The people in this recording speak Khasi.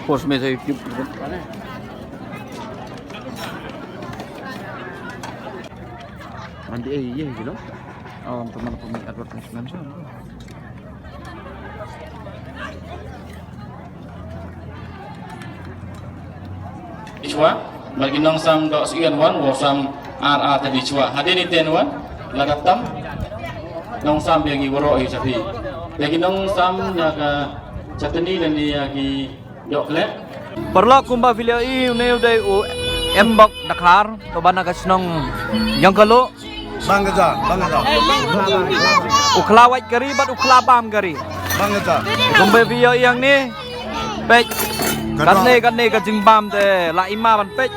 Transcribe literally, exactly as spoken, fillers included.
Post me sa YouTube. Mandi eh, iya, gitu. Oh, teman-teman advertisement. Dichwa, bad ki nongsam doh sien wan, wa sam ar ar ta dichwa. Hadien iten wan, lada tam, nongsam biang i waro i sapi. Biang ki nongsam na ka chatni dan i ya ki doh klek. Paralok, kumba phi la ïohi une u dei u Mbok Dkhar, to ba na ka shnong Jongkalo. Bang gaja, bang gaja. U khla wait kari bad u khla bam kari. Bang gaja. Kumba phi ïohi hangne. Peit. Katne katne ka jingbam te la ima ban peit.